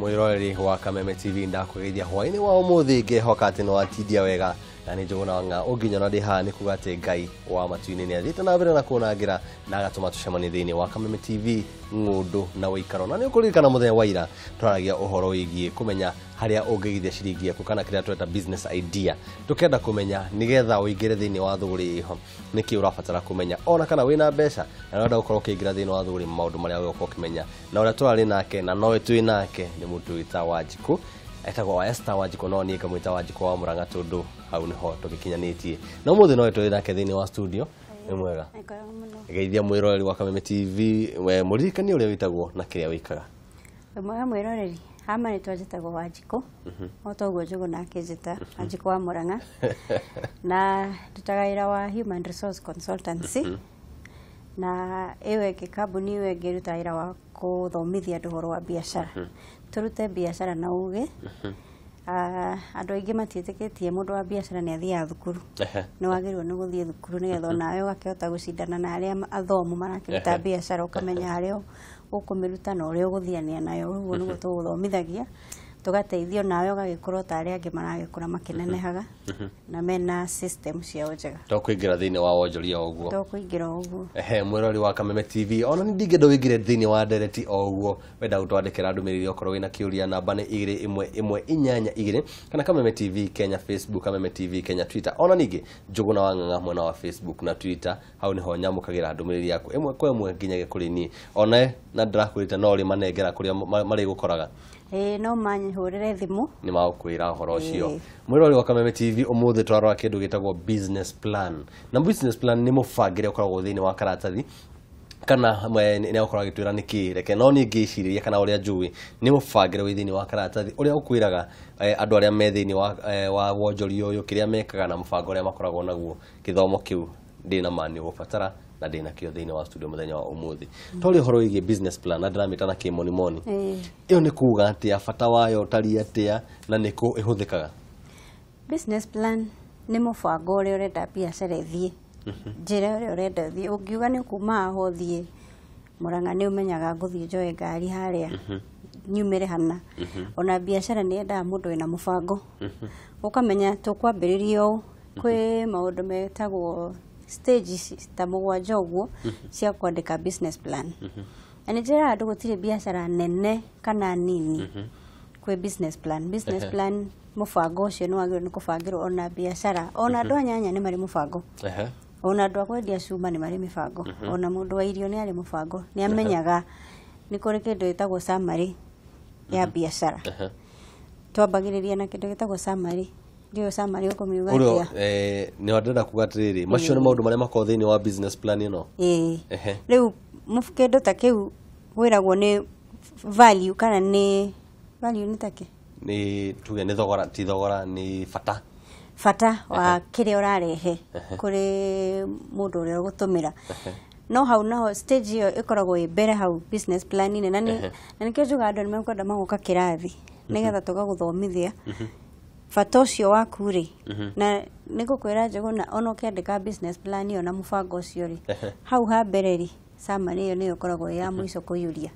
Mwiroreri wa Kameme TV, ndakũgeithia hwaĩ-inĩ wa ũmũthĩ, ngĩhoka atĩ nĩ watindia wega na nĩ Njũgũna Wang'a ũnginyona ndĩ haha nĩ kuga atĩ Ngai wa matu-inĩ nĩ athiĩte na mbere na kuonangĩra na agatũma tũcemanie thĩinĩ wa Kameme TV ng'ũndũ na ũikaro. Na nĩ ũkũririkana mũthenya wa ira twaragia ũhoro wĩgiĩ kũmenya harĩa ũngĩigithia ciringi yaku kana kĩrĩa tweta business idea, tũkenda kũmenya nĩgetha ũingĩre thĩinĩ wa thũgũrĩ ĩho nĩkĩ ũrabatara kũmenya, ona kana wĩna mbeca na ũrenda gũkorwo ũkĩingĩra thĩinĩ wa thũgũrĩ, maũndũ marĩa ũgũkorwo ũkĩmenya. Na ũrĩa tũrarĩ nake na nowe twĩ nake nĩ mũndũ wĩta Wanjikũ, etagwo wa Esther Wanjikũ, no niĩ ngamwĩta Wanjikũ wa Mũrang'a tondũ hau nĩho tũgĩkinyanĩtie. Na ũmũthĩ nowe tũrĩ nake thĩinĩ wa studio. Nĩ mwega? Geithia mwĩroreri wa Kameme TV, we mũririkanie ũrĩa wĩtagwo na kĩrĩa wĩkaga. Mwega mwĩroreri, hama nĩtwa njĩtagwo Wanjikũ, o toguo Njũgũna akĩnjĩta Wanjikũ wa Mũrang'a, na ndutaga wĩra wa human resource consultancy, na ĩyo ĩngĩ kambuni ĩyo ĩngĩ ĩrutaga wĩra wa kũthomithia andũ ũhoro wa biacara, tũrute biacara na ũgĩ. Andũ aingĩ matiĩtĩkĩtie mũndũ wa biacara nĩ athiaga thukuru. Nĩ wagĩrĩirwo nĩ gũthiĩ thukuru nĩgetha onawe ũgakĩhota gũcindana na arĩa athomu marakĩruta biacara, ũkamenya harĩa ũkũmĩruta na ũrĩa ũgũthiania nayo. Ũguo nĩguo tũgũthomithagia, tũgateithio nawe ũgagĩkũra ta arĩa angĩ maragĩkũra makĩnenehaga na mena system ciao njega. To kũingĩra thĩinĩ wa wonjoria o ũguo. To kũingĩra o ũguo. Ehe, mwĩrori wa Kameme TV, ona nĩ ndingĩenda ũingĩre thĩinĩ wa ndereti o ũguo, wenda gũtwandĩkĩra ndũmĩrĩri okorwo wĩna kĩũria, namba nĩ 21182 kana Kameme TV Kenya Facebook, Kameme TV Kenya Twitter, ona ningĩ Njũgũna wa Ng'ang'a mwena wa Facebook na Twitter. Hau nĩho nyamũkagĩra ndũmĩrĩri yaku ĩmwe kwa ĩmwe nginyagia kũrĩ niĩ. Ona na ndĩrakwĩrĩte no ũrĩ manengera kũrĩa marĩgũkoraga. Ĩĩ, no manyihũrĩre thimũ nĩ magũkwĩra ũhoro ũcio. Mwĩrori wa Kameme TV, ũmũthĩ twarora kĩndũ gĩtagwo business plan, na business plan nĩ mũbangĩre ũkoragwo thĩinĩ wa karatathi kana nĩ ũkoragwo agĩtwĩra nĩkĩ. Reke no niĩ ngĩcirĩria kana ũrĩa njũĩ nĩ mũbangĩre wĩ thĩinĩ wa karatathi ũrĩa ũkwĩraga andũ arĩa me thĩinĩ wa wonjoria ũyũ kĩrĩa mekaga na mũbango ũrĩa makoragwo naguo. Gĩthomo kĩu ndĩna ma nĩ ũgũbatara na ndĩna kĩo thĩinĩ wa studio mũthenya wa ũmũthĩ. Twarĩ ũhoro wĩgiĩ business plan na ndĩramĩta na kĩmonimoni. Ĩyo nĩ kuga atĩa, bata wayo ũtariĩ atĩa, na nĩkũ ĩhũthĩkaga? Business plan nĩ mũbango ũrĩa ũrenda biacara ĩthiĩ, njĩra ĩrĩa ũrenda ĩthiĩ. Ũngiuga nĩ kuma haha ũthiĩ Mũrang'a, nĩ ũmenyaga ngũthiĩ njoe ngari harĩa nyumĩre hana. Ona biacara nĩ yendaga mũndũ wĩna mũbango, ũkamenya tũkwambĩrĩria ũũ. Kwĩ maũndũ metagwo stages ta 7 ũguo cia kwandĩka business plan, na nĩ njĩraga andũ gũtirĩ biacara nene kana nini kwĩ business plan. Business plan mũbango ũcio nĩ wagĩrĩirwo nĩ kũbangĩrwo ona biacara, ona andũ a nyanya nĩ marĩ mũbango, ona andũ a kwendia cuma nĩ marĩ mĩbango, ona mũndũ wa irio nĩ arĩ mũbango, nĩ amenyaga nĩ kũrĩ kĩndũ gĩtagwo summary ya biacara. Twambagĩrĩria na kĩndũ gĩtagwo summary. Ndiũĩ summary ũkũmiuga Ũrĩa atĩa? Nĩ ndĩrenda kuga atĩrĩrĩ, macio nĩ maũndũ marĩa makoragwo thĩinĩ wa business plan ĩno. Ĩĩ. Rĩu kĩndũ ta kĩu wĩragwo nĩ value, kana nĩ value nĩ takĩ? Nĩ tuge nĩ thogora, ti thogora, nĩ bata. Bata wa kĩrĩa ũrarehe kũrĩ mũndũ ũrĩa ũgũtũmĩra. No hau naho stage ĩyo ĩkoragwo ĩ mbere hau business plan-inĩ, na nĩkĩo njugaga andũ nĩ mekwenda magoka kĩrathi nĩgetha tũgagũthomithia bata ũcio waku rĩ. Na nĩ ngũkwĩra Njũgũna, ona ũkĩandĩka business plan ĩyo na mũbango ũcio rĩ, hau ha mbere rĩ, summary ĩyo nĩyo ĩkoragwo ĩ ya mũico kũiyũria.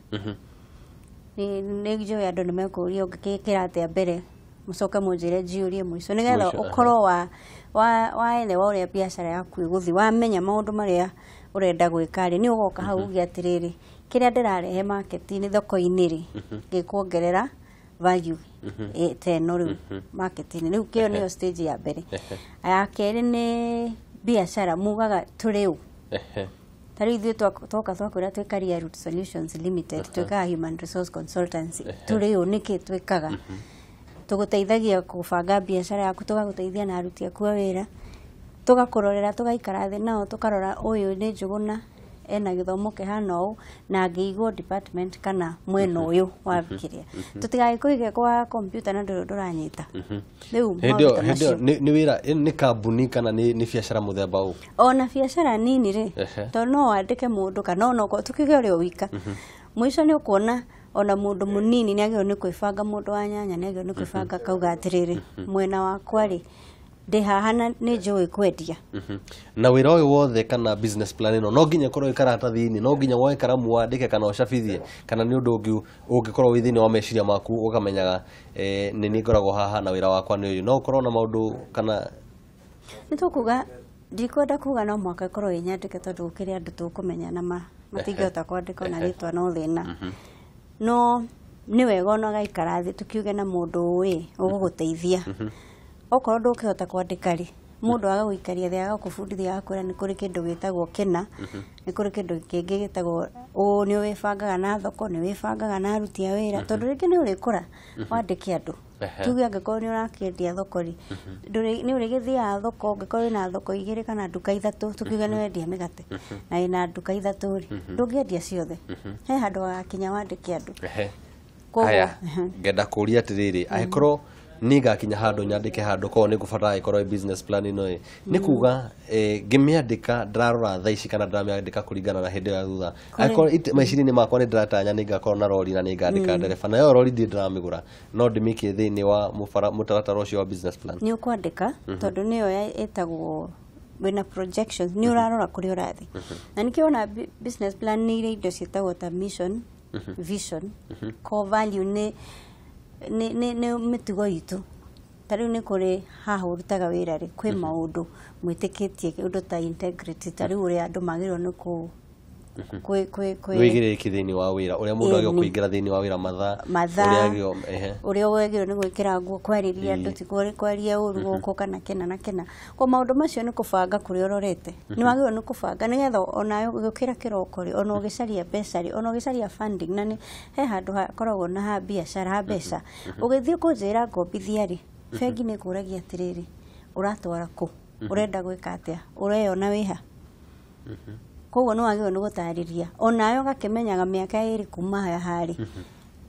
Nĩ njũĩ andũ nĩ mekũria ũngĩkĩra atĩa mbere, mũcoke mũnjĩre njiyũrie mũico nĩgetha ũkorwo waelewa ũrĩa biacara yaku ĩgũthiĩ, wamenya maũndũ marĩa ũrenda gwĩka rĩ, nĩ ũgoka hau uge atĩrĩrĩ, kĩrĩa ndĩrarehe market-inĩ, thoko-inĩ rĩ, gĩkuongerera value ta ĩno rĩu market-inĩ. Rĩu kĩyo nĩyo stage ya mbere. Ya kerĩ nĩ biacara mugaga tũrĩ ũ. Ta rĩu ithuĩ twoka twakwĩra twĩ Career Route Solutions Limited, twĩkaga human resource consultancy. Tũrĩ ũ, nĩkĩ twĩkaga? Tũgũteithagia kũbanga biacara yaku, tũgagũteithia na aruti aku a wĩra, tũgakũrorera, tũgaikara thĩ nao, tũkarora ũyũ nĩ Njũgũna ena gĩthomo kĩhana ũũ na angĩigwo department kana mwena ũyũ wa kĩrĩa, tũtigagĩkũige kwa computer na ndũrĩ ndũranyita. Rĩu Hĩndĩ ĩyo nĩ wĩra, nĩ kambuni kana nĩ biacara mũthemba ũũ? Ona biacara nini rĩ, tondũ no wandĩke mũndũ kana ona okorwo tũkiuge ũrĩ o wika, mũico nĩ ũkuona ona mũndũ mũnini nĩ agĩrĩirwo nĩ kwĩbanga, mũndũ wa nyanya nĩ agĩrĩirwo nĩ kwĩbanga akauga atĩrĩrĩ, mwena wakwa rĩ, Ndĩ haha na nĩ njũĩ kwendia. Na wĩra ũyũ wothe kana business plan ĩno no nginya ĩkorwo ĩ karatathi-inĩ, no nginya woe karamu wandĩke kana ũcabithie, kana nĩ ũndũ ũngĩ ũngĩkorwo wĩ thĩinĩ wa meciria maku ũkamenyaga nĩ niĩ ngoragwo haha na wĩra wakwa nĩ ũyũ, no ũkorwo na maũndũ kana Nĩ tũkuga, ndikwenda kuga no mũhaka ĩkorwo ĩ nyandĩke, tondũ gũkĩrĩ andũ tũkũmenya na matingĩhota kwandĩka ona rĩtwa no thĩna. No nĩ wega ona ũgaikara thĩ tũkiuge na mũndũ ũĩ ũgũgũteithia. Okorwo ndũngĩhota kwandĩka rĩ, mũndũ agagũikaria thĩ, agakũbundithia, agakwĩra nĩ kũrĩ kĩndũ gĩtagwo kĩna, nĩ kũrĩ kĩndũ kĩngĩ gĩtagwo ũũ, nĩ wĩbangaga na thoko, nĩ wĩbangaga na aruti a wĩra, tondũ rĩngĩ nĩ ũrĩkũra wandĩke andũ. Tuge angĩkorwo nĩ ũrakĩendia thoko rĩ, nĩ ũrĩgĩthiaga thoko, ũngĩkorwo wĩna thoko 2 kana nduka 3, tukiuge nĩ wendia mĩgate na wĩna nduka 3 rĩ, ndũngĩendia ciothe, he handũ hagakinya wandĩke andũ. Haya, ngenda kũria atĩrĩrĩ, angĩkorwo niĩ ngakinya handũ nyandĩke handũ, koguo nĩ ngũbatara ĩkorwo ĩ business plan ĩno ĩ, nĩ kuga ngĩmĩandĩka ndĩrarora thaa ici kana ndĩramĩandĩka kũringana na hĩndĩ ĩyo ya thutha? Angĩkorwo meciria-inĩ makwa nĩ ndĩratanya nĩ ngakorwo na rori na nĩ ngandĩka ndereba, nayo rori ndirĩ ndĩramĩgũra, no ndĩmĩikie thĩinĩ wa mũtaratara ũcio wa business plan? Nĩ ũkwandĩka, tondũ nĩyo ĩtagwo wĩna projections, nĩ ũrarora kũrĩa ũrathiĩ. Na nĩkĩo ona business plan nĩ irĩ indo ciĩtagwo ta mission, vision, core value, nĩ nĩ mĩtugo itũ. Ta rĩu nĩ kũrĩ haha ũrutaga wĩra rĩ, kwĩ maũndũ mwĩtĩkĩtie, ũndũ ta integrity, ta rĩu ũrĩa andũ magĩrĩirwo nĩ kũ kwĩ kwĩ kwĩ Wĩigĩrĩrĩki thĩinĩ wa wĩra, ũrĩa mũndũ agĩrĩirwo kũingĩra thĩinĩ wa wĩra, mathaa, mathaa, ũrĩa wagĩrĩirwo nĩ gwĩkĩra nguo, kwarĩria andũ, ti kwaria ũru gũkũ kana kĩna na kĩna. Kwa maũndũ macio nĩ kũbanga kũrĩa ũrorete, nĩ wagĩrĩirwo nĩ kũbanga nĩgetha onawe ũgĩũkĩra kĩroko rĩ, ona ũgĩcaria mbeca rĩ, ona ũgĩcaria funding, na nĩ he handũ hakoragwo na ha biacara, ha mbeca, ũgĩthiĩ kũnjĩra ngombithia rĩ, bengi nĩ ĩkũragia atĩrĩrĩ, ũratwara kũ, ũrenda gwĩka atĩa, ũreyona wĩha. Koguo nĩ wagĩrĩirwo nĩ gũtarĩria onawe ũgakĩmenyaga mĩaka 2 kuma haha rĩ,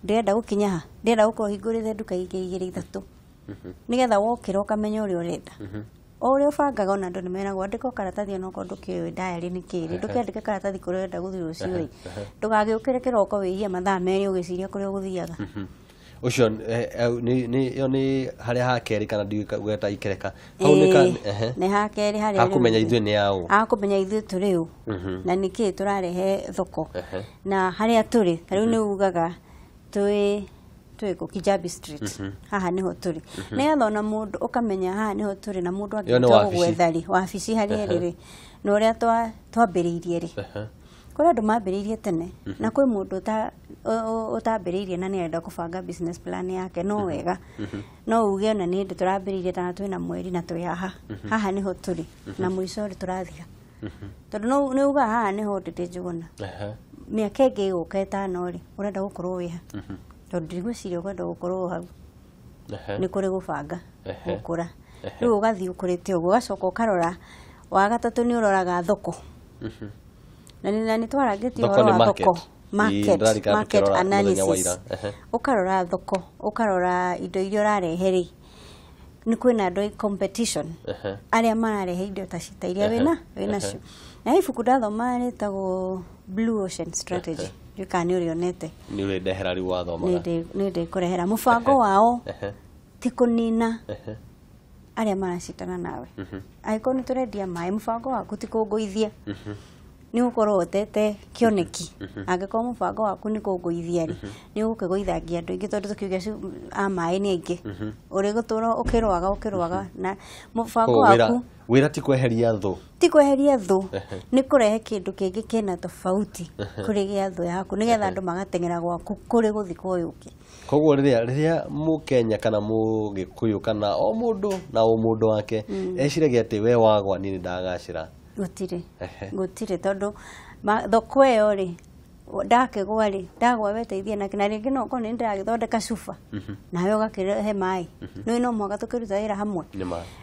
ndĩrenda gũkinya ha, ndĩrenda gũkorwo hingũrĩte nduka ingĩ 2 3, nĩgetha wokĩra ũkamenya ũrĩa ũrenda. O ũrĩa ũbangaga, ona andũ nĩ meragwo andĩka karatathi, ona okorwo ndũkĩũĩ diary nĩ kĩrĩ, ndũkĩandĩke karatathi kũrĩa ũrenda gũthiĩ rũciũ rĩ, ndũgagĩũkĩre kĩroko wĩiye mathaa 2 ũgĩciria kũrĩa ũgũthiaga. Ũcio ĩyo nĩ harĩa ha kerĩ, kana ndigweta ikereka hau nĩ ha kerĩ harĩa hakũmenya ithuĩ nĩ aũ, hakũmenya ithuĩ tũrĩ ũ na nĩkĩĩ tũrarehe thoko na harĩa tũrĩ. Ta rĩu nĩ ugaga twĩ kũ Kijabi Street, haha nĩho tũrĩ, nĩgetha ona mũndũ ũkamenya haha nĩho tũrĩ, na mũndũ angĩtua gũgwetha rĩ, wabici harĩa ĩrĩ rĩ, na ũrĩa twambĩrĩirie rĩ, kũrĩ andũ mambĩrĩirie tene na kwĩ mũndũ ũtambĩrĩirie na nĩarenda kũbanga business plan yake, no wega no uge ona nĩ hĩndĩ tũrambĩrĩirie na twĩna mweri na twĩ haha, haha nĩho tũrĩ na mũico rĩ tũrathiĩ, tondũ nĩ ugaga haha nĩho ndĩ Njũgũna, mĩaka ĩngĩ ĩgũka 5 rĩ, ũrenda gũkorwo wĩha, tondũ ndigwĩciria ũkwenda gũkorwo hau. Nĩ kũrĩ gũbanga gũkũra, rĩu ũgathiĩ ũkũrĩte ũguo, ũgacoka ũkarora wa gatatũ nĩ ũroraga thoko. Na nĩ twarangĩtie ũhoro wa thoko, market analysis, ũkarora thoko, ũkarora indo iria ũrarehe rĩ, nĩ kwĩna andũ competition arĩa mararehe indo ta cita iria wĩna wĩnacio. Na ibuku ndathoma rĩtagwo Blue Ocean Strategy, ndiũĩ kana nĩ ũrĩonete. Nĩ ũrĩndehera rĩu wathomaga. Nĩ ndĩkũrehera. Mũbango wao ti kũnina arĩa maracindana nawe. Angĩkorwo nĩ tũrendia maĩ, mũbango waku ti kũngũithia, nĩ ũgũkorwo ũtete kĩoneki. Angĩkorwo mũbango waku nĩ kũngũithia rĩ, nĩ ũgũkĩgũithangia andũ aingĩ, tondũ tũkiuge a maĩ nĩ aingĩ, ũrĩgũtũra ũkĩrũaga ũkĩrũaga na mũbango waku. Wĩra ti kweheria thũ, ti kweheria thũ, nĩ kũrehe kĩndũ kĩngĩ kĩna tofauti kũrĩ gĩa thũ yaku, nĩgetha andũ magateng'era gwaku kũrĩ gũthiĩ kwa ũyũ ũngĩ. Koguo rĩrĩa mũkenya kana mũgĩkũyũ kana o mũndũ na o mũndũ wake eciragia atĩ we wagwa niĩ nĩ ndagacĩra, gũtirĩ, gũtirĩ, tondũ thoko ĩyo rĩ, ndakĩgwa rĩ, ndagwa weteithie nake, na rĩngĩ no ũkorwo nĩ ndĩragĩthondeka cuba nawe ũgakĩrehe maĩ, nĩũĩ no mũhaka tũkĩruta wĩra hamwe.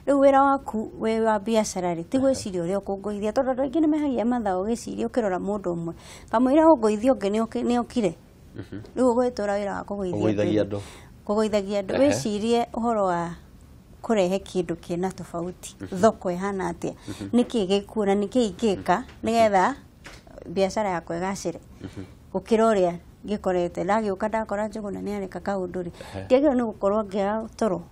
Rĩu wĩra waku wĩ wa biacara rĩ, ti gwĩciria ũrĩa ũkũngũithia, tondũ andũ aingĩ nĩ mehagia mathaa ũgĩciria ũkĩrora mũndũ ũmwe, kamũira ũngũithia ũngĩ nĩ okire. Rĩu ũgũgĩtũra wĩra wa kũgũithagia andũ, kũgũithagia andũ. Wĩcirie ũhoro wa kũrehe kĩndũ kĩna tofauti, thoko ĩhana atĩa, nĩkĩĩ gĩkuo na nĩkĩĩ ingĩka nĩgetha biacara yakwa ĩgacĩre gũkĩra ũrĩa ngĩkorete ndagĩũka ndakora Njũgũna nĩ areka kaũndũ rĩ, ndiagĩrĩirwo nĩ gũkorwo ngĩaga toro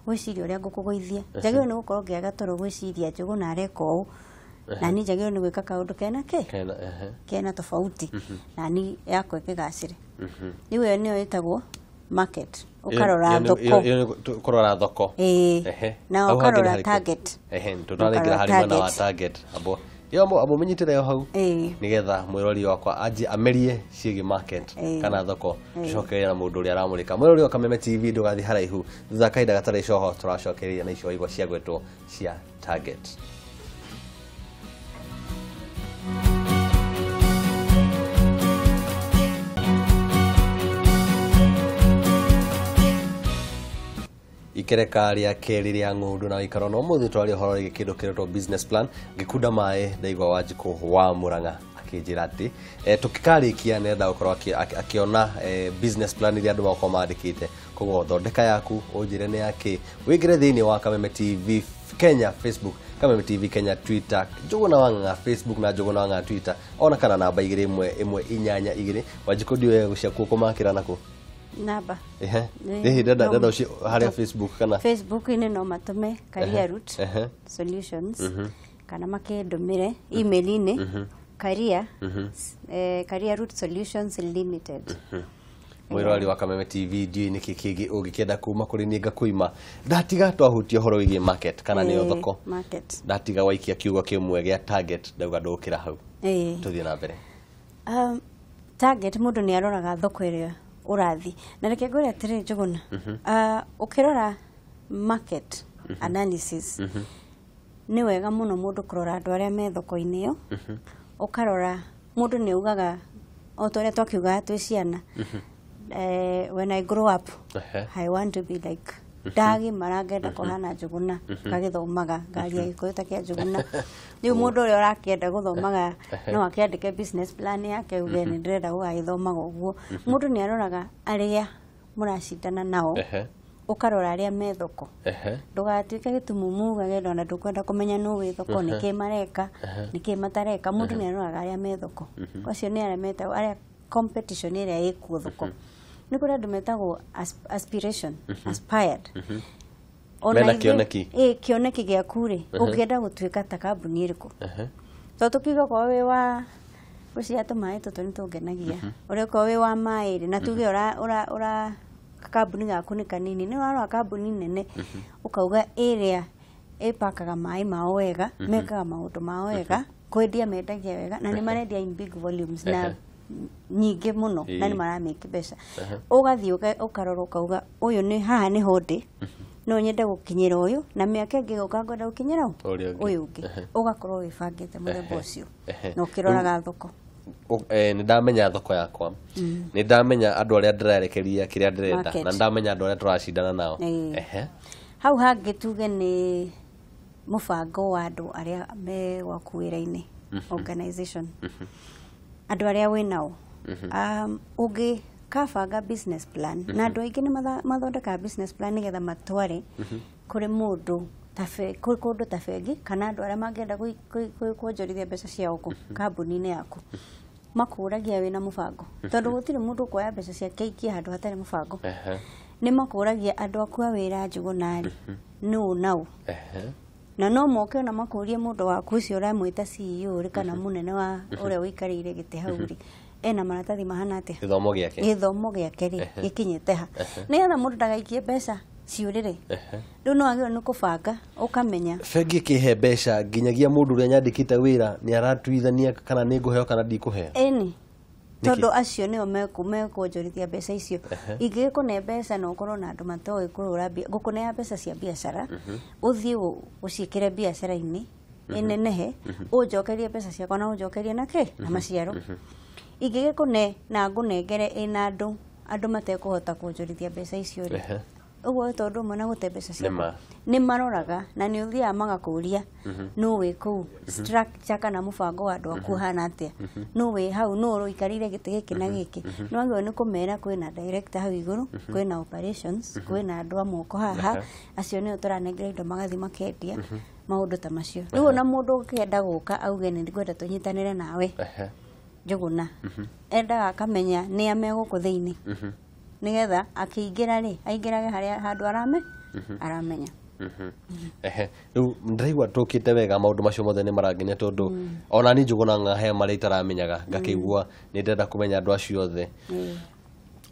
gwĩciria ũrĩa ngũkũgũithia, njagĩrĩirwo nĩ gũkorwo ngĩaga toro gwĩciria Njũgũna areka ũũ, na niĩ njagĩrĩirwo nĩ gwĩka kaũndũ kena kĩ kena tofauti na niĩ yakwa ĩkĩgacĩre. Rĩu ĩyo nĩyo ĩtagwo market, ũkarora thoko. Kũrora thoko. Ĩĩ, na ũkarora target. Tũtaraingĩra harĩ mwena wa target. Abo abo menyitĩre yo hau nigetha mwĩrori wakwa anjie amerie ciĩgiĩ market kana thoko, tũcokereria na mũndũ ũrĩa aramũrĩka. Mwĩrori wa Kameme TV ndũgathiĩ haraihu, thutha kahinda gatarĩ coho tũracokereria na icio igwa ciagwetwo cia target. Ikereka rĩa kerĩ rĩa ng'ũndũ na gĩikaro no mũthĩ twaria ũhoro wĩgiĩ kĩndũ kĩretwo business plan. Ngĩkunda maĩ ndaigua Wanjikũ wa Mũrang'a akĩnjĩra atĩ tũkĩkarĩkia nĩenda gũkorwo akĩona business plan iria andũ makorwo mandĩkĩte. Koguo thondeka yaku ũnjĩre nĩ yakĩ, wĩingĩre thĩinĩ wa Kameme TV Kenya Facebook, Kameme TV Kenya Twitter, Njũgũna wa Ng'ang'a Facebook na Njũgũna wa Ng'ang'a Twitter, ona kana namba 2 1 1 8 2. Wanjikũ ndiũĩ gũciaku ũkũmakĩra nakũ namba. Hihi ndenda ũcio harĩa Facebook kana Facebook-inĩ no matũme Career Route Solutions, kana makĩndũmĩre email-inĩ career Career Route Solutions Limited. Mwĩroreri wa Kameme TV, ndiũĩ nĩkĩ kĩngĩ ũngĩkĩenda kuma kũrĩ niĩ ngakũima. Ndatiga twahutia ũhoro wĩgiĩ market kana nĩyo thoko, ndatiga waikia kiugo kĩmwe gĩa target ndauga ndũkĩra hau. Tũthiĩ na mbere. Target mũndũ nĩ aroraga thoko ĩrĩa ũrathi, na reke ngwĩre atĩrĩ Njũgũna, ũkĩrora market analysis nĩ wega mũno mũndũ kũrora andũ arĩa me thoko-inĩ ĩyo, ũkarora mũndũ nĩ augaga o ta ũrĩa twakiugaga twĩ ciana, when I grow up I want to be like ndagimara ngenda kũhana Njũgũna, ngagĩthomaga ngaria Gĩkũyũ ta kĩa Njũgũna. Rĩu mũndũ ũrĩa ũrakĩenda gũthomaga no akĩandĩke business plan yake uge nĩ ndĩrenda gũgagĩthomaga ũguo. Mũndũ nĩ aroraga arĩa mũracindana nao, ũkarora arĩa me thoko, ndũgatuĩke gĩtumumu ugage ona ndũkwenda kũmenya nũ wĩ thoko, nĩkĩ mareka nĩkĩ matareka. Mũndũ nĩ aroraga arĩa me thoko, acio nĩ arĩa metagwo arĩa competition ĩrĩa ĩkuo thoko. Nĩ kũrĩ andũ metagwo aspiration, aspired. Mena kĩoneki. Kĩoneki gĩaku rĩ, ũngĩenda gũtuĩka ta kambuni ĩrĩkũ? Tondũ tũkiuga okorwo wĩ wa gũcia tũmaĩ tũtũ nĩ tũngenagia, ũrĩa okorwo wĩ wa maĩ rĩ, na tuge ũra kambuni gaku nĩ kanini, nĩ ũrarora kambuni nene ũkauga ĩrĩa ĩpakaga maĩ mao wega, mekaga maũndũ mao wega, kwendia mendagia wega, na nĩ marendia in big volumes na nyingĩ mũno, na nĩ maramĩke mbeca. Ũgathiĩ ũkarora ũkauga ũyũ nĩ haha nĩho ndĩ, no nyende gũkinyĩra ũyũ, na mĩaka ĩngĩ ĩgoka ngwenda gũkinyĩra ũyũ ũngĩ. Ũgakorwo wĩbangĩte mũthemba ũcio na ũkĩroraga thoko. Nĩ ndamenya thoko yakwa, nĩ ndamenya andũ arĩa ndĩrarekeria kĩrĩa ndĩrenda, na ndamenya andũ arĩa tũracindana nao. Hau hangĩ tuge nĩ mũbango wa andũ arĩa me gwaku wĩra-inĩ, organization, andũ arĩa wĩ nao. Ũngĩkabanga business plan, na andũ aingĩ nĩ mathondekaga business plan nĩgetha matware kũrĩ mũndũ kũndũ ta bengi, kana andũ arĩa mangĩenda kuonjorithia mbeca ciao kambuni-inĩ yaku. Makũragia wĩna mũbango, tondũ gũtirĩ mũndũ ũkuoya mbeca ciake aikie handũ hatarĩ mũbango. Nĩ makũragia andũ aku a wĩra Njũgũna rĩ, nũ na ũ, na no moke ona makũrie mũndũ waku ũcio ũramwĩta CEO rĩ, kana mũnene wa ũrĩa ũikarĩire gĩtĩ hau rĩ, ena maratathi mahana atĩa, gĩthomo gĩake, gĩthomo gĩake rĩ gĩkinyĩte ha, nĩgetha mũndũ ndagaikie mbeca ciũrĩre. Rĩu no wagĩrĩirwo nĩ kũbanga ũkamenya bengi ĩkĩhe mbeca nginyagia mũndũ ũrĩa nyandĩkĩte wĩra nĩ aratuithania kana nĩ ngũheo kana ndikũheo. Ĩni, tondũ acio nĩo mekuonjorithia mbeca icio. Ingĩgĩkũne mbeca na ũkorwo na andũ matoĩ kũhũra mbia, ngũkũnea mbeca cia biacara, ũthiĩ ũciĩkĩre biacara-inĩ ĩnenehe, ũnjokerie mbeca ciakwa na ũnjokerie na kĩ na maciaro. Ingĩgĩkũne na ngũnengere ĩna andũ matekũhota kuonjorithia mbeca icio rĩ, ũguo tondũ ũmwe na gũte mbeca ciakwa. Nĩ maroraga na nĩ ũthiaga magakũria nũ wĩ kũu, structure kana mũbango wa andũ aku ũhana atĩa, nũ wĩ hau, nũ ũikarĩire gĩtĩ gĩkĩ na gĩkĩ. Nĩ wagĩrĩirwo nĩ kũmera kwĩna director hau igũrũ, kwĩna operations, kwĩna andũ a moko haha, acio nĩo tũranengera indo magathiĩ makendia, maũndũ ta macio. Rĩu ona mũndũ ũngĩenda gũka auge nĩ ngwenda tũnyitanĩre nawe, Njũgũna endaga akamenya nĩa me gũkũ thĩinĩ, nĩgetha akĩingĩra rĩ aingĩrage harĩa handũ aramenya. Ehe, rĩu ndĩraigua tũkĩte wega, maũndũ macio mothe nĩ marangenia tondũ ona niĩ Njũgũna ng'a he marĩa itaramenyaga, ngakĩigua nĩ ndĩrenda kũmenya andũ acio othe.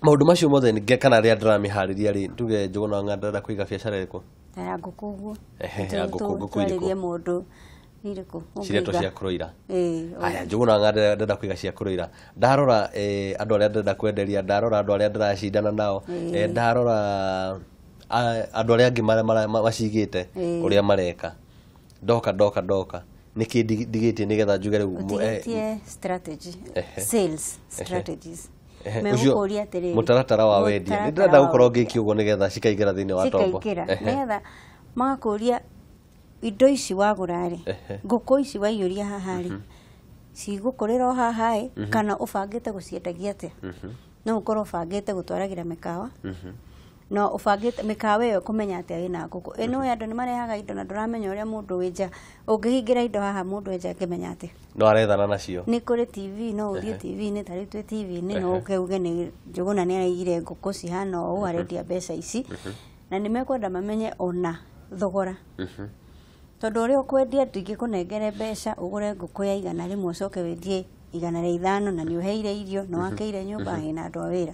Maũndũ macio mothe kana rĩrĩa ndĩramĩharĩria rĩ, tuge Njũgũna ng'a ndĩrenda kũiga biacara ĩrĩkũ? Ta ya ngũkũ ũguo. Ehe, ya ngũkũ, ngũkũ irĩkũ? Twarĩrie mũndũ irĩkũ ciretwo ũngĩiga? Cia kũroira. Ĩĩ, Aya, Njũgũna ng'a ndĩrenda kũiga cia kũroira, ndarora andũ arĩa ndĩrenda kwenderia, ndarora andũ arĩa ndĩracindana nao, ndarora andũ arĩa angĩ macigĩte, ũrĩa mareka, ndoka ndoka ndoka nĩkĩ ndigĩtie nĩgetha njuge rĩu ũtigĩtie strategy, sales strategies. Ehe, ũcio Megũkũria atĩrĩrĩ, mũtaratara wa wendia nĩ mũtaratara ndĩrenda wa gũkorwo wendia. ngĩkia ũguo nĩgetha cikaingĩra thĩinĩ wa tombo. Cikaingĩra nĩgetha magakũria indo ici wagũra rĩ, ngũkũ ici waiyũria haha rĩ, cigũkũrĩra o haha ĩ, kana ũbangĩte gũciendagia atĩa? No ũkorwo ũbangĩte gũtwaragĩra mĩkawa, no ũbangĩte mĩkawa ĩyo kũmenya atĩa wĩna ngũkũ ĩno? Andũ nĩ marehaga indo na ndũramenya ũrĩa mũndũ wĩ nja. Ũngĩhingĩra indo haha, mũndũ wĩ nja angĩmenya atĩa? No arethana nacio. Nĩ kũrĩ TV, no ũthiĩ TV-inĩ, ta rĩu twĩ TV-inĩ, no ũke uge nĩ Njũgũna nĩ araigire ngũkũ cihana ũũ, arendia mbeca ici, na nĩ mekwenda mamenye ona thogora, tondũ ũrĩa ũkwendia ndingĩkũnengere mbeca ũgũre ngũkũ ya 100 ũcoke wendie 105, na nĩ ũheire irio, nĩ wakĩire nyũmba, ĩna andũ a wĩra.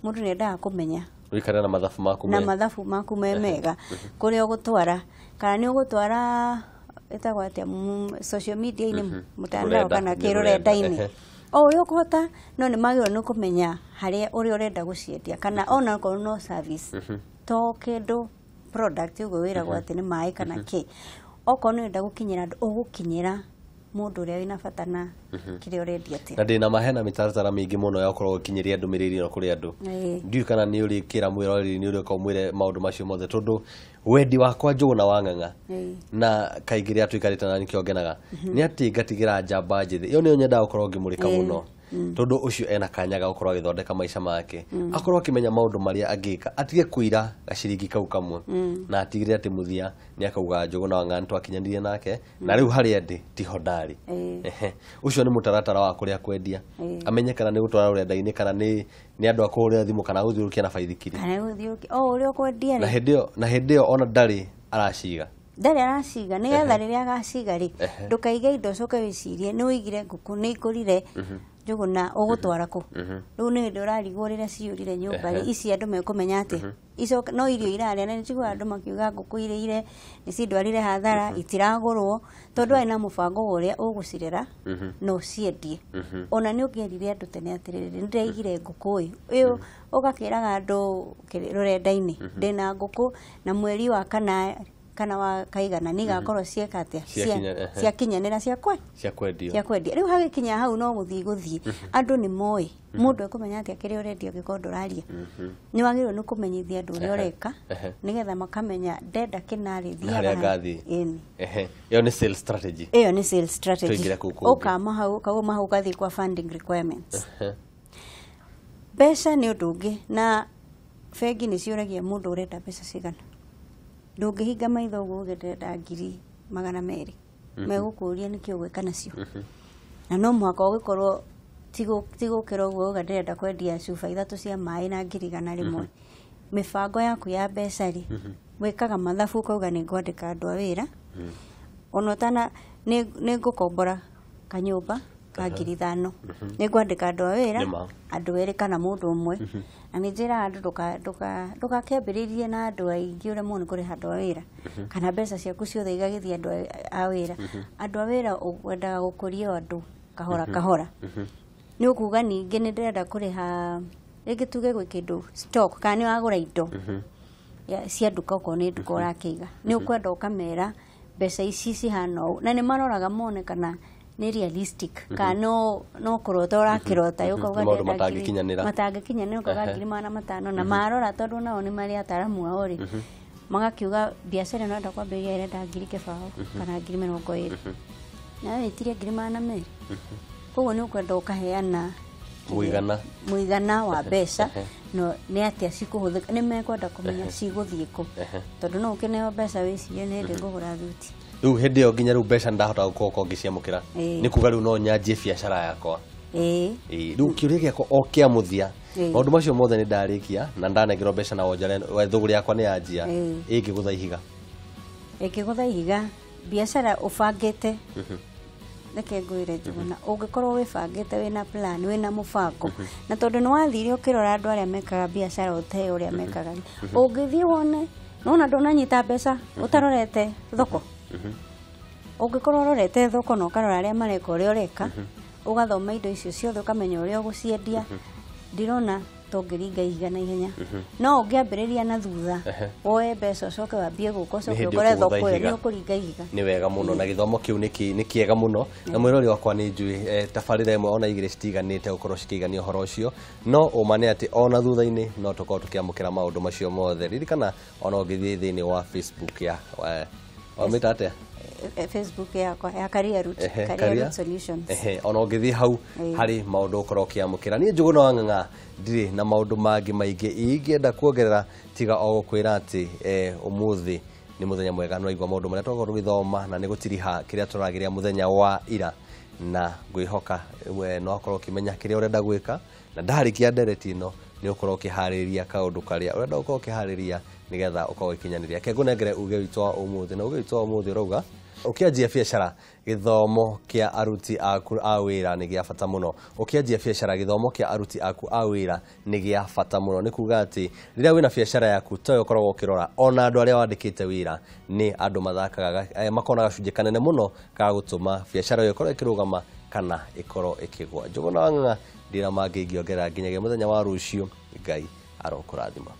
Mũndũ nĩ endaga kũmenya ũikare na mathabu maku na mathabu maku me mega, kũrĩa ũgũtwara, kana nĩ ũgũtwara ĩtagwo atĩa, social media-inĩ, mũtandao Rũrenda, kana nĩ rũrenda, kĩrũrenda-inĩ, o ũrĩa ũkũhota, no nĩ magĩrĩirwo nĩ kũmenya harĩa ũrĩa ũrenda gũciendia, kana ona okorwo no service, to kĩndũ product ũguo wĩragwo atĩ nĩ maĩ kana kĩ. Okorwo nĩ ũrenda gũkinyĩra andũ, ũgũkinyĩra mũndũ ũrĩa wĩna bata na kĩrĩa ũrendia atĩa? Na ndĩna mahena mĩtaratara mĩingĩ mũno ya gũkorwo ũgĩkinyĩria ndũmĩrĩri ĩno kũrĩ andũ. Ndiũĩ kana nĩ ũrĩkĩra mwĩroreri, nĩ ũrĩũka ũmwĩre maũndũ macio mothe, tondũ wendi wakwa Njũgũna wa Ng'ang'a na kaingĩ rĩrĩa tũikarĩte na nĩkĩo ngenaga nĩ atĩ ngatigĩra njamba njĩthĩ ĩyo nĩyo nyendaga gũkorwo ngĩmũrĩka mũno, tondũ ũcio ena kanya ga gũkorwo agĩthondeka maica make, akorwo akĩmenya maũndũ marĩa angĩka, atige kũira gaciringi kau kamwe, na atigĩrĩre atĩ mũthia nĩ akauga Njũgũna wa Ng'ang'a nĩtwakinyanĩrie nake na rĩu harĩa ndĩ tiho ndarĩ. Ehe. Ũcio nĩ mũtaratara wa kũrĩa kwendia, amenye kana nĩ gũtwara rũrenda-inĩ, kana nĩ andũ a kũhũrĩra thimũ, kana gũthiũrũrũkia na baithikiri. Kana gũthiũrũrũkia o ũrĩa ũkwendia Na rĩ. hĩndĩ ĩyo, na hĩndĩ ĩyo ona ndarĩ araciga. Ndarĩ araciga, nĩgetha rĩrĩa agaciga rĩ, ndũkaige indo ũcoke wĩcirie nĩ ũigire ngũkũ nĩ ikũrire, Njũgũna ũgũtwara kũ? Rĩu nĩ hĩndĩ ũrarigwo rĩrĩa ciyũrire nyũmba rĩ, ici andũ mekũmenya atĩa? Icoke no irio irarĩa, na nĩnjiguaga andũ makiuga ngũkũ irĩire nĩ cindwarire hathara, itiragũrwo, tondũ arĩ na mũbango wa ũrĩa ũgũcirera na ũciendie. Ona nĩ ũngĩerire andũ tene atĩrĩrĩ, nĩ ndĩraigire ngũkũ ĩ ĩyo, ũgakĩraga andũ rũrenda-inĩ ndĩna ngũkũ na mweri wa kana wa kaigana nĩ igakorwo cieka atĩa? Ciakinyanĩra cia kwe cia kwendio. Cia kwendia. Rĩu hagĩkinya hau no gũthiĩ andũ nĩ moĩ. Mũndũ ekũmenya atĩa kĩrĩa ũrendia ũngĩkorwo ndũraria? Nĩ wagĩrĩirwo nĩ kũmenyithia andũ ũrĩa ũreka, nĩgetha makamenya ndenda kĩnarĩ Na harĩa thiaga. ngathiĩ. Ĩni. Ehe, ĩyo nĩ sales strategy. Ĩyo nĩ sales strategy. Tũingĩre kũu kũngĩ. Ũkama hau, ũkauma hau ũgathiĩ kwa funding requirements. Mbeca nĩ ũndũ ũngĩ, na bengi nĩ ciũragia mũndũ ũrenda mbeca cigana. Ndũngĩhinga maitho ũguo uge ndĩrenda 200,000, megũkũria nĩkĩ ũgwĩka nacio, na no mũhaka ũgĩkorwo ti gũkĩra ũguo uga ndĩrenda kwendia cuba ithatũ cia maĩ na 100,000. Mĩbango yaku ya mbeca rĩ, wĩkaga mathabu, ũkauga nĩ ngwandĩka andũ a wĩra, ona ũtana nĩ ngũkombora kanyũmba ka 5,000, nĩ ngwandĩka andũ a wĩra, Nĩma. andũ erĩ kana mũndũ ũmwe. Na nĩ njĩraga andũ ndũgakĩambĩrĩrie na andũ aingĩ ũremwo nĩ kũrĩha andũ a wĩra, kana mbeca ciaku ciothe igagĩthiĩ andũ a wĩra. Andũ a wĩra wendaga gũkũria o andũ kahora kahora. Nĩ ũkuga ningĩ nĩ ndĩrenda kũrĩha rĩngĩ, tuge gwĩ kĩndũ stock, kana nĩ wagũra indo cia nduka, okorwo nĩ nduka ũrakĩiga, nĩ ũkwenda ũkamera mbeca ici cihana ũũ, na nĩ maroraga mone kana nĩ realistic kana no kũrota ũrakĩrota, ũkauga Nĩ maũndũ ndĩrenda matangĩkinyanĩra. Matangĩkinyanĩra, ũkauga 500,000, na marora, tondũ nao nĩ marĩ ataramu ao rĩ, magakiuga biacara ĩno ĩrenda kwambĩrĩria ĩrenda 20,000 kana 20,000, nawe wĩtirie 200,000. Koguo nĩ ũkwenda ũkaheana Mũigana. Mũigana wa mbeca, no nĩ atĩa cikũhũthĩka, nĩ mekwenda kũmenya cigũthiĩ kũ, tondũ no ũkĩneo mbeca wĩcirie nĩ hĩndĩ ngũgũra thuti. Rĩu hĩndĩ ĩyo nginya rĩu mbeca ndahota gũkorwo ngĩciamũkĩra, nĩ kuga rĩu no nyanjie biacara yakwa. Ĩĩ. Ĩĩ, rĩu kĩũria gĩakwa o kĩa mũthia, Ĩĩ. maũndũ macio mothe nĩ ndarĩkia na ndanengerwo mbeca na wonjore thũgũrĩ yakwa nĩ yanjia, Ĩĩ. ĩngĩgũtha ihiga? Ĩngĩgũtha ihiga, biacara ũbangĩte, reke ngwĩre Njuguna, ũngĩkorwo wĩbangĩte, wĩna plan, wĩna mũbango, na tondũ nĩ wathire ũkĩrora andũ arĩa mekaga biacara ũte ũrĩa mekaga rĩ, ũngĩthiĩ wone nona ndũnanyita mbeca ũtarorete thoko. Ũngĩkorwo ũrorete thoko na ũkarora arĩa mareka ũrĩa ũreka, ũgathoma indo icio ciothe, ũkamenya ũrĩa ũgũciendia, ndirona tũngĩringa ihiga na ihenya. No ũngĩambĩrĩria na thutha, woe mbeca, ũcoke wambie gũka, ũcoke hĩndĩ ũkore ũkũgũtha thoko ĩyo, ihiga. nĩ ũkũringa ihiga. Nĩ wega mũno, na gĩthomo kĩu nĩ kĩega mũno, na mwĩrori wakwa nĩ njũĩ tabarĩra ĩmwe ona igĩrĩ citiganĩte gũkorwo cikĩigania ũhoro ũcio, no ũma nĩ atĩ ona thutha-inĩ no tũkorwo tũkĩamũkĩra maũndũ macio mothe. Ririkana ona ũngĩthiĩ thĩinĩ wa Facebook ya wamĩta atĩa? Facebook yakwa ya Career Route, Career Route Solutions. Ehe, ona ũngĩthiĩ hau Ĩĩ. harĩ maũndũ ũkorwo ũkĩamũkĩra. Niĩ Njũgũna wa Ng'ang'a ndirĩ na maũndũ mangĩ maingĩ ingĩenda kuongerera tiga o gũkwĩra atĩ ũmũthĩ nĩ mũthenya mwega. Nĩwaigua maũndũ marĩa twakorwo tũgĩthoma na nĩ gũtiriha kĩrĩa tũragĩrĩa mũthenya wa ira, na ngwĩhoka we no akorwo ũkĩmenya kĩrĩa ũrenda gwĩka, na ndarĩkia ndereti ĩno nĩ ũkorwo ũkĩharĩria kaũndũ karĩa ũrenda gũkorwo ũkĩharĩria nĩgetha ũkorwo ũgĩkinyanĩria. Reke ngũnengere uge witũ wa ũmũthĩ, na uge witũ wa ũmũthĩ ũrauga ũkĩanjia biacara, gĩthomo kĩa aruti aku a wĩra nĩ gĩa bata mũno. Ũkĩanjia biacara, gĩthomo kĩa aruti aku a wĩra nĩ gĩa bata mũno. Nĩ kuga atĩ rĩrĩa wĩna biacara yaku, towe ũkoragwo ũkĩrora, ona andũ arĩa wandĩkĩte wĩra nĩ andũ mathakaga, makona gacunjĩ kanene mũno ga gũtũma biacara ĩyo ĩkorwo ĩkĩrũgama kana ĩkorwo ĩkĩgwa. Njũgũna wa Ng'ang'a, ndira mangĩ ingĩongerera nginyagia mũthenya wa rũciũ. Ngai arokũrathima.